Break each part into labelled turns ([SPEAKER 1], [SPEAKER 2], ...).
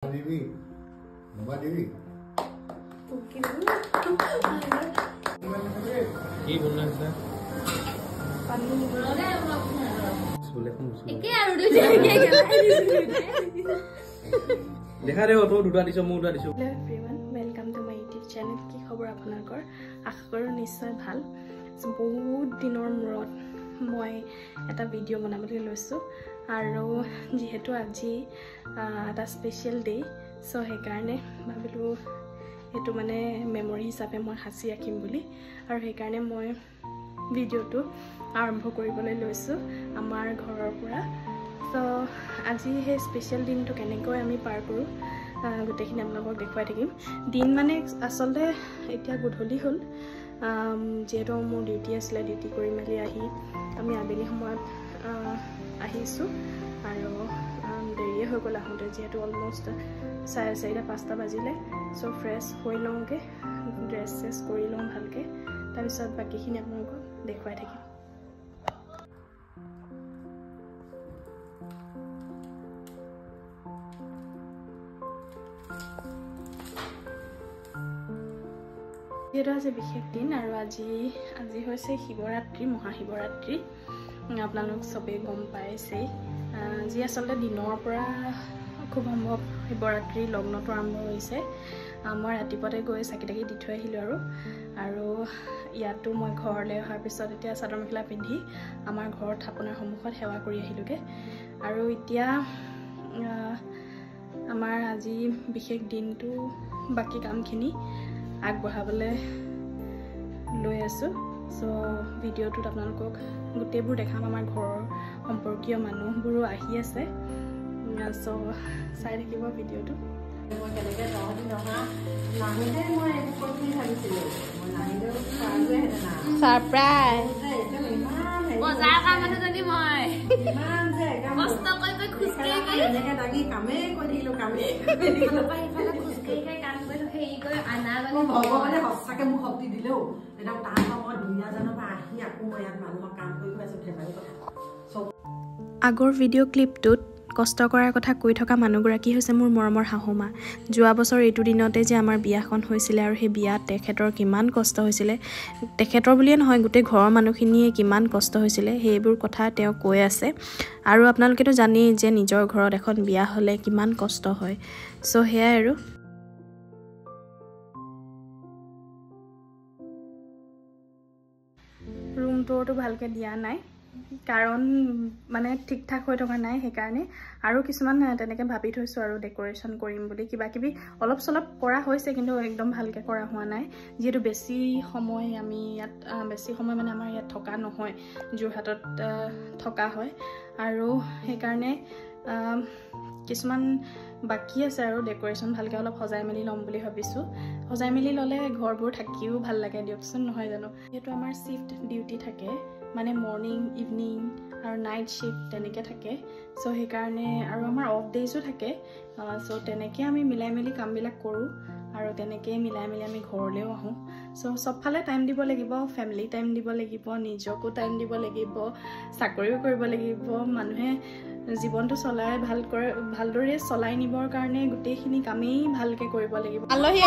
[SPEAKER 1] দিবি দিবি।
[SPEAKER 2] কি বনাইছা? দেখা দে, তই দুটা দিছ, মোৰ দুটা দিছো।
[SPEAKER 3] Hello everyone, welcome to my YouTube channel. কি খবৰ আপোনালোকৰ? আশা কৰোঁ নিশ্চয় ভাল। বহুত দিনৰ মূৰত মই এটা ভিডিঅ' বনাবলৈ লৈছোঁ আৰু যিহেতু আজি এটা স্পেচিয়েল ডে', চ' সেইকাৰণে ভাবিলোঁ সেইটো মানে মেমৰি হিচাপে মই সাঁচি ৰাখিম বুলি, আৰু সেইকাৰণে মই ভিডিঅ'টো আৰম্ভ কৰিবলৈ লৈছোঁ আমাৰ ঘৰৰ পৰা। চ' আজি সেই স্পেচিয়েল দিনটো কেনেকৈ আমি পাৰ কৰোঁ গোটেইখিনি আপোনালোকক দেখুৱাই থাকিম। দিন মানে আচলতে এতিয়া গধূলি হ'ল, যিহেতু মোৰ ডিউটি আছিলে, ডিউটি কৰি মেলি আহি আমি আবেলি সময়ত আহিছোঁ আৰু দেৰিয়ে হৈ গ'ল আহোঁতে, যিহেতু অলমষ্ট 4:30 5টা বাজিলে। চ' ফ্ৰেছ হৈ লওঁগৈ, ড্ৰেছ চেছ কৰি লওঁ ভালকৈ, তাৰপিছত বাকীখিনি আপোনালোকক দেখুৱাই থাকিম। যিহেতু আজি বিশেষ দিন আৰু আজি হৈছে শিৱৰাত্ৰি, মহাশিৱৰাত্ৰি, আপোনালোক চবেই গম পাইছেই। যি আচলতে দিনৰ পৰা খুব সম্ভৱ শিৱৰাত্ৰি লগ্নটো আৰম্ভ হৈছে। মই ৰাতিপুৱাতে গৈ চাকি তাকি দি থৈ আহিলোঁ আৰু ইয়াতো মই ঘৰলৈ অহাৰ পিছত এতিয়া চাদৰ মেখেলা পিন্ধি আমাৰ ঘৰত থাপনাৰ সন্মুখত সেৱা কৰি আহিলোঁগৈ। আৰু এতিয়া আমাৰ আজি বিশেষ দিনটো বাকী কামখিনি আগবঢ়াবলৈ লৈ আছোঁ। চ' ভিডিঅ'টোত আপোনালোকক গোটেইবোৰ দেখাম, আমাৰ ঘৰৰ সম্পৰ্কীয় মানুহবোৰো আহি আছে, চ' চাই থাকিব ভিডিঅ'টো।
[SPEAKER 4] ভগৱানে সঁচাকে মোক শক্তি দিলেও একদম তাৰ পৰা মই দুলীয়াজানৰ পৰা আহি আকৌ মই ইয়াত মানুহক কাম কৰি আছো। ধেমালি কথা।
[SPEAKER 3] আগৰ ভিডিঅ' ক্লিপটোত কষ্ট কৰাৰ কথা কৈ থকা মানুহগৰাকী হৈছে মোৰ মৰমৰ শাহুমা। যোৱা বছৰ এইটো দিনতে যে আমাৰ বিয়াখন হৈছিলে আৰু সেই বিয়াত তেখেতৰ কিমান কষ্ট হৈছিলে, তেখেতৰ বুলিয়ে নহয় গোটেই ঘৰৰ মানুহখিনিয়ে কিমান কষ্ট হৈছিলে, সেইবোৰ কথা তেওঁ কৈ আছে। আৰু আপোনালোকেতো জানেই যে নিজৰ ঘৰত এখন বিয়া হ'লে কিমান কষ্ট হয়। চ' সেয়াই আৰু। ৰুম টুৰটো ভালকৈ দিয়া নাই, কাৰণ মানে ঠিক ঠাক হৈ থকা নাই, সেইকাৰণে। আৰু কিছুমান তেনেকৈ ভাবি থৈছোঁ আৰু ডেক'ৰেশ্যন কৰিম বুলি, কিবা কিবি অলপ চলপ কৰা হৈছে, কিন্তু একদম ভালকৈ কৰা হোৱা নাই, যিহেতু বেছি সময় আমি ইয়াত বেছি সময় মানে আমাৰ ইয়াত থকা নহয়, যোৰহাটত থকা হয়, আৰু সেইকাৰণে কিছুমান বাকী আছে আৰু ডেক'ৰেশ্যন ভালকৈ অলপ সজাই মেলি ল'ম বুলি ভাবিছোঁ। সজাই মেলি ল'লে ঘৰবোৰ থাকিও ভাল লাগে দিয়কচোন, নহয় জানো? যিহেতু আমাৰ শ্বিফ্ট ডিউটি থাকে, মানে মৰ্ণিং, ইভিনিং আৰু নাইট শ্বিফ্ট তেনেকৈ থাকে, চ' সেইকাৰণে আৰু আমাৰ অফ ডেইজো থাকে, চ' তেনেকৈ আমি মিলাই মেলি কামবিলাক কৰোঁ আৰু তেনেকৈয়ে মিলাই মেলি আমি ঘৰলৈও আহোঁ। চ' চবফালে টাইম দিব লাগিব, ফেমিলি টাইম দিব লাগিব, নিজকো টাইম দিব লাগিব, চাকৰিও কৰিব লাগিব। মানুহে জীৱনটো চলাই ভালদৰে চলাই নিবৰ কাৰণে গোটেইখিনি কামেই ভালকৈ কৰিব লাগিব। আলহী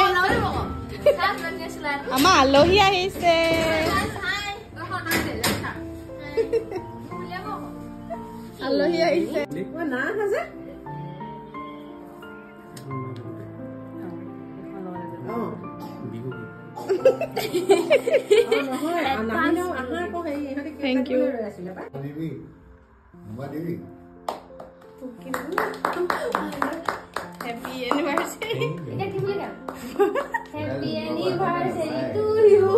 [SPEAKER 3] আমাৰ আলহী আহিছে, আলহী আহিছে। Thank you. Happy anniversary.
[SPEAKER 5] Happy anniversary to you.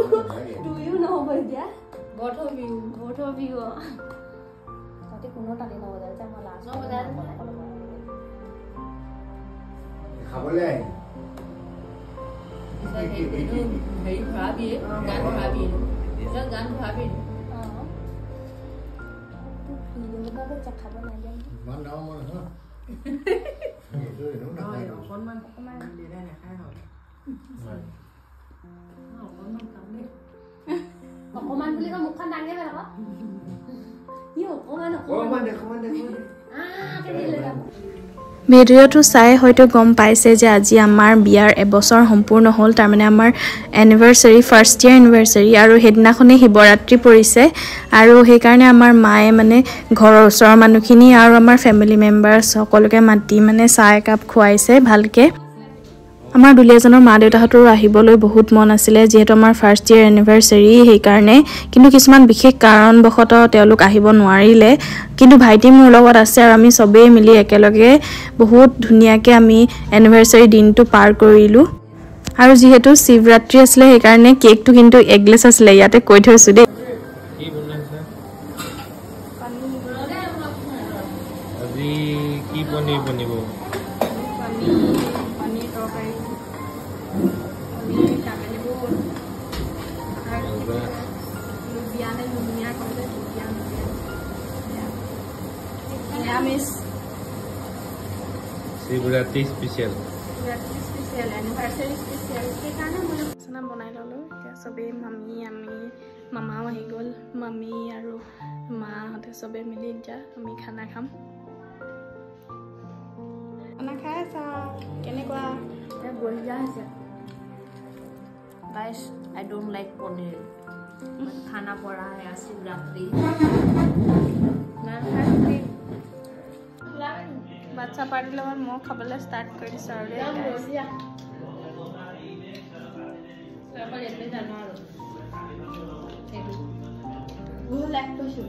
[SPEAKER 5] To you নহ'ব এতিয়া। Both of you. Both of you. তাতে কোনো টানি নবজালে যে মই লাষ্ট নবজালে
[SPEAKER 1] খাবলৈ আহিম।
[SPEAKER 6] হেৰি ভৰাবি, গান ভৰাবি, গান ভৰাবি।
[SPEAKER 5] খাব নাযায়।
[SPEAKER 1] ইমান ডাঙৰ মানুহ
[SPEAKER 4] অকণমান দেউতাই নাখায়।
[SPEAKER 5] অকণমান বুলি কয় মুখখন দাঙে পেলাব। ই অকণমান
[SPEAKER 1] অকণমান অকণমান।
[SPEAKER 5] কেনে লৈ যাব।
[SPEAKER 3] ভিডিঅ'টো চাই হয়তো গম পাইছে যে আজি আমাৰ বিয়াৰ এবছৰ সম্পূৰ্ণ হ'ল, তাৰমানে আমাৰ এনিভাৰ্চাৰী, ফাৰ্ষ্ট ইয়েৰ এনিভাৰ্চাৰী। আৰু সেইদিনাখনেই শিৱৰাত্ৰি পৰিছে আৰু সেইকাৰণে আমাৰ মায়ে মানে ঘৰৰ ওচৰৰ মানুহখিনি আৰু আমাৰ ফেমিলি মেম্বাৰ্ছ সকলোকে মাতি মানে চাহ একাপ খুৱাইছে ভালকৈ। আমাৰ দুলীয়াজনৰ মা দেউতাহঁতৰো আহিবলৈ বহুত মন আছিলে, যিহেতু আমাৰ ফাৰ্ষ্ট ইয়েৰ এনিভাৰ্চাৰী, সেইকাৰণে। কিন্তু কিছুমান বিশেষ কাৰণবশতঃ তেওঁলোক আহিব নোৱাৰিলে। কিন্তু ভাইটি মোৰ লগত আছে আৰু আমি চবেই মিলি একেলগে বহুত ধুনীয়াকৈ আমি এনিভাৰ্চাৰী দিনটো পাৰ কৰিলোঁ। আৰু যিহেতু শিৱৰাত্ৰি আছিলে, সেইকাৰণে কেকটো কিন্তু এগলেছ আছিলে, ইয়াতে কৈ থৈছোঁ দেই।
[SPEAKER 2] কি বনাইছা আজি? কি পনীৰ বনিব?
[SPEAKER 3] পনীৰ তৰকাৰী, পনীৰ, কাবেলি বুট আৰু লুবিয়া নে লুমিয়া কয় যে, লুবিয়া, লুবিয়া নিৰামিষ।
[SPEAKER 2] Shivaratri special,
[SPEAKER 3] special, anniversary special, সেইকাৰণে মই খানা বনাই ল'লোঁ। এতিয়া চবেই মামী, আমি, মামাও আহি গ'ল, মামী আৰু মাহঁতে চবেই মিলি এতিয়া আমি খানা খাম। খানা খাই আছা, কেনেকুৱা?
[SPEAKER 6] বঢ়িয়া হৈছে। Guys, I don't like paneer. But खाना पड़ा है आज शिवरात्रि।
[SPEAKER 3] বাচ্চা পাৰ্টিৰ লগত মই খাবলৈ ষ্টাৰ্ট কৰি দিছোঁ আৰু দেই guys।
[SPEAKER 6] অকল এইটোৱে জানো আৰু সেইটো।
[SPEAKER 5] বহুত লাইক কৰিছোঁ।